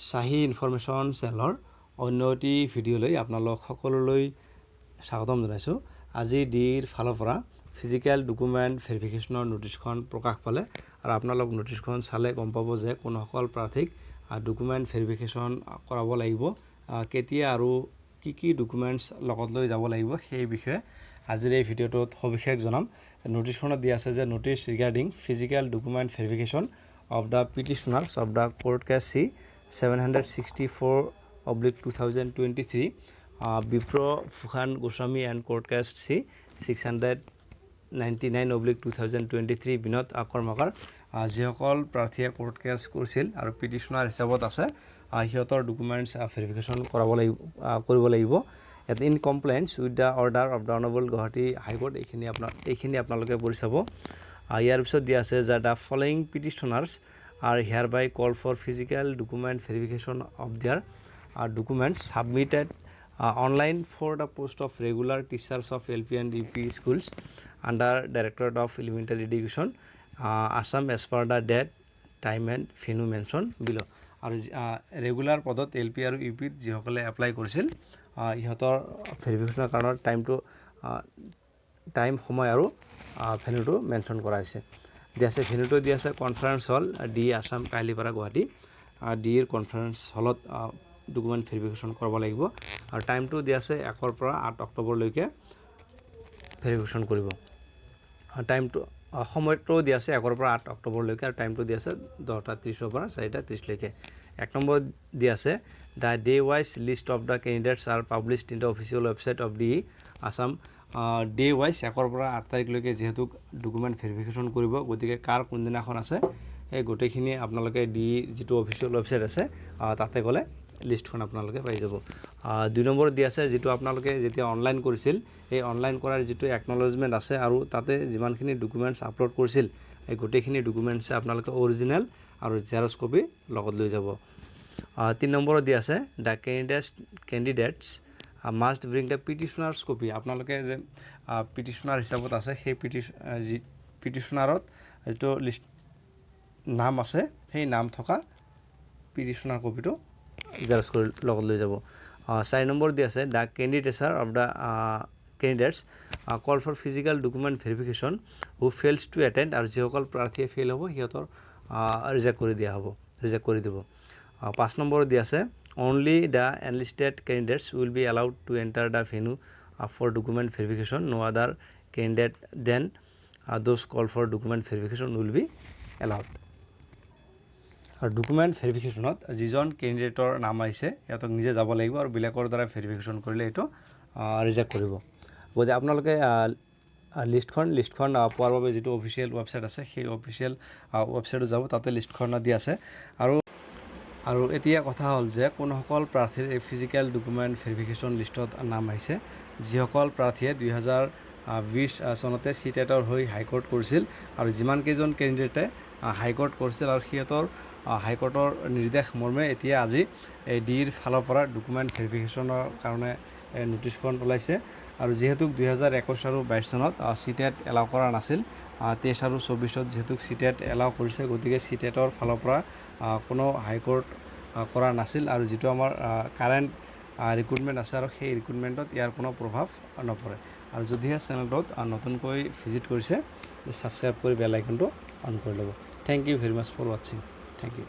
Shahi information চেনেলৰ অন্য এটি ভিডিঅ'লৈ আপোনালোক সকলোলৈ স্বাগতম জনাইছোঁ। আজি ডিৰ ফালৰ পৰা ফিজিকেল ডকুমেণ্ট ভেৰিফিকেশ্যনৰ ন'টিছখন প্ৰকাশ পালে আৰু আপোনালোক ন'টিছখন চালে গম পাব যে কোনসকল প্ৰাৰ্থীক ডকুমেণ্ট ভেৰিফিকেশ্যন কৰাব লাগিব, কেতিয়া আৰু কি কি ডকুমেণ্টছ লগত লৈ যাব লাগিব, সেই বিষয়ে আজিৰ এই ভিডিঅ'টোত সবিশেষ জনাম। ন'টিছখনত দিয়া আছে যে "Notice regarding physical document verification of the petitioners of the court case C 764/2023, Bipra Bhushan Goswami and court case C 699/2023, Binod Karmakar." যিসকল প্ৰাৰ্থীয়ে কোৰ্ট কেছ কৰিছিল আৰু পিটিশ্যনাৰ হিচাপত আছে, সিহঁতৰ ডকুমেণ্টছ ভেৰিফিকেশ্যন কৰাব লাগিব, কৰিব লাগিব ইয়াত। "In compliance with the order of the Honourable Gauhati High Court", এইখিনি আপোনালোকে পঢ়ি চাব। ইয়াৰ পিছত দিয়া আছে যে "The following petitioners are hereby called for physical document verification of their documents submitted online for the post of regular teachers of LP and UP schools under Directorate of Elementary Education, Assam, as per the date, time and venue mentioned below." আৰু regular পদত L P আৰু U পিত যিসকলে apply কৰিছিল, ইহঁতৰ ভেৰিফিকেশ্যনৰ কাৰণে time, সময় আৰু ভেন্যুটো মেনশ্যন কৰা হৈছে। দিয়া আছে, ভেন্যুটো দিয়া আছে কনফাৰেন্স হল, ডি আছাম, কাহিলীপাৰা, গুৱাহাটী। ডিৰ কনফাৰেন্স হলত ডকুমেণ্ট ভেৰিফিকেশ্যন কৰিব লাগিব আৰু টাইমটো দিয়া আছে 1ৰ পৰা 8 অক্টোবৰলৈকে ভেৰিফিকেশ্যন কৰিব। টাইমটো, সময়টো দিয়া আছে 1ৰ পৰা 8 অক্টোবৰলৈকে আৰু টাইমটো দিয়া আছে 10টা 30ৰ পৰা 4টা 30লৈকে। 1 নম্বৰ দিয়া আছে, "The day wise list of the candidates are published in the official website of DE Assam." Day wise 1ৰ পৰা 8 তাৰিখলৈকে যিহেতু ডকুমেণ্ট ভেৰিফিকেশ্যন কৰিব, গতিকে কাৰ কোনদিনাখন আছে সেই গোটেইখিনি আপোনালোকে ডি যিটো অফিচিয়েল ৱেবছাইট আছে, তাতে গ'লে লিষ্টখন আপোনালোকে পাই যাব। 2 নম্বৰত দিয়া আছে, যিটো আপোনালোকে যেতিয়া অনলাইন কৰিছিল, সেই অনলাইন কৰাৰ যিটো একনলেজমেণ্ট আছে আৰু তাতে যিমানখিনি ডকুমেণ্টছ আপলোড কৰিছিল, এই গোটেইখিনি ডকুমেণ্টছে আপোনালোকে অৰিজিনেল আৰু জেৰক্স কপি লগত লৈ যাব। 3 নম্বৰত দিয়া আছে, "The candidates must bring the petitioner's copy." আপোনালোকে যে পিটিশ্যনাৰ হিচাপত আছে, সেই যি পিটিশ্যনাৰত যিটো লিষ্ট নাম আছে, সেই নাম থকা পিটিশ্যনাৰ কপিটো জেৰক্স কৰি লগত লৈ যাব। 4 নম্বৰ দি আছে, "The candidature of the candidates called for physical document verification who fails to attend", আৰু যিসকল প্ৰাৰ্থীয়ে ফেইল হ'ব, সিহঁতৰ ৰিজেক্ট কৰি দিয়া হ'ব, ৰিজেক্ট কৰি দিব। 5 নম্বৰত দি আছে, "Only the enlisted candidates will be allowed to enter the venue for document verification. No other candidate than those called for document verification will be allowed." আৰু ডকুমেণ্ট ভেৰিফিকেশ্যনত যিজন কেণ্ডিডেটৰ নাম আহিছে, সিহঁতক নিজে যাব লাগিব আৰু বেলেগৰ দ্বাৰা ভেৰিফিকেশ্যন কৰিলে এইটো ৰিজেক্ট কৰিব। গতিকে আপোনালোকে লিষ্টখন পোৱাৰ বাবে যিটো অফিচিয়েল ৱেবছাইট আছে, সেই অফিচিয়েল ৱেবছাইটত যাব, তাতে লিষ্টখন দি আছে। আৰু এতিয়া কথা হ'ল যে কোনসকল প্ৰাৰ্থীৰ এই ফিজিকেল ডকুমেণ্ট ভেৰিফিকেশ্যন লিষ্টত নাম আহিছে। যিসকল প্ৰাৰ্থীয়ে 2020 চনতে চি টেটৰ হৈ হাইকোৰ্ট কৰিছিল আৰু যিমানকেইজন কেণ্ডিডেটে হাইকোৰ্ট কৰিছিল আৰু সিহঁতৰ হাইকোৰ্টৰ নিৰ্দেশ মৰ্মে এতিয়া আজি এই ডিৰ ফালৰ পৰা ডকুমেণ্ট ভেৰিফিকেশ্যনৰ কাৰণে এই ন'টিছখন ওলাইছে। আৰু যিহেতু 2021 আৰু 22 চনত চি টেট এলাউ কৰা নাছিল, 23 আৰু 24ত যিহেতু চি টেট এলাউ কৰিছে, গতিকে চি টেটৰ ফালৰ পৰা কোনো হাইকোৰ্ট কৰা নাছিল আৰু যিটো আমাৰ কাৰেণ্ট ৰিক্ৰুটমেণ্ট আছে আৰু সেই ৰিক্ৰুটমেণ্টত ইয়াৰ কোনো প্ৰভাৱ নপৰে। আৰু যদিহে চেনেলটোত নতুনকৈ ভিজিট কৰিছে, ছাবস্ক্ৰাইব কৰি বেল আইকনটো অন কৰি ল'ব। Thank you very much for watching. Thank you.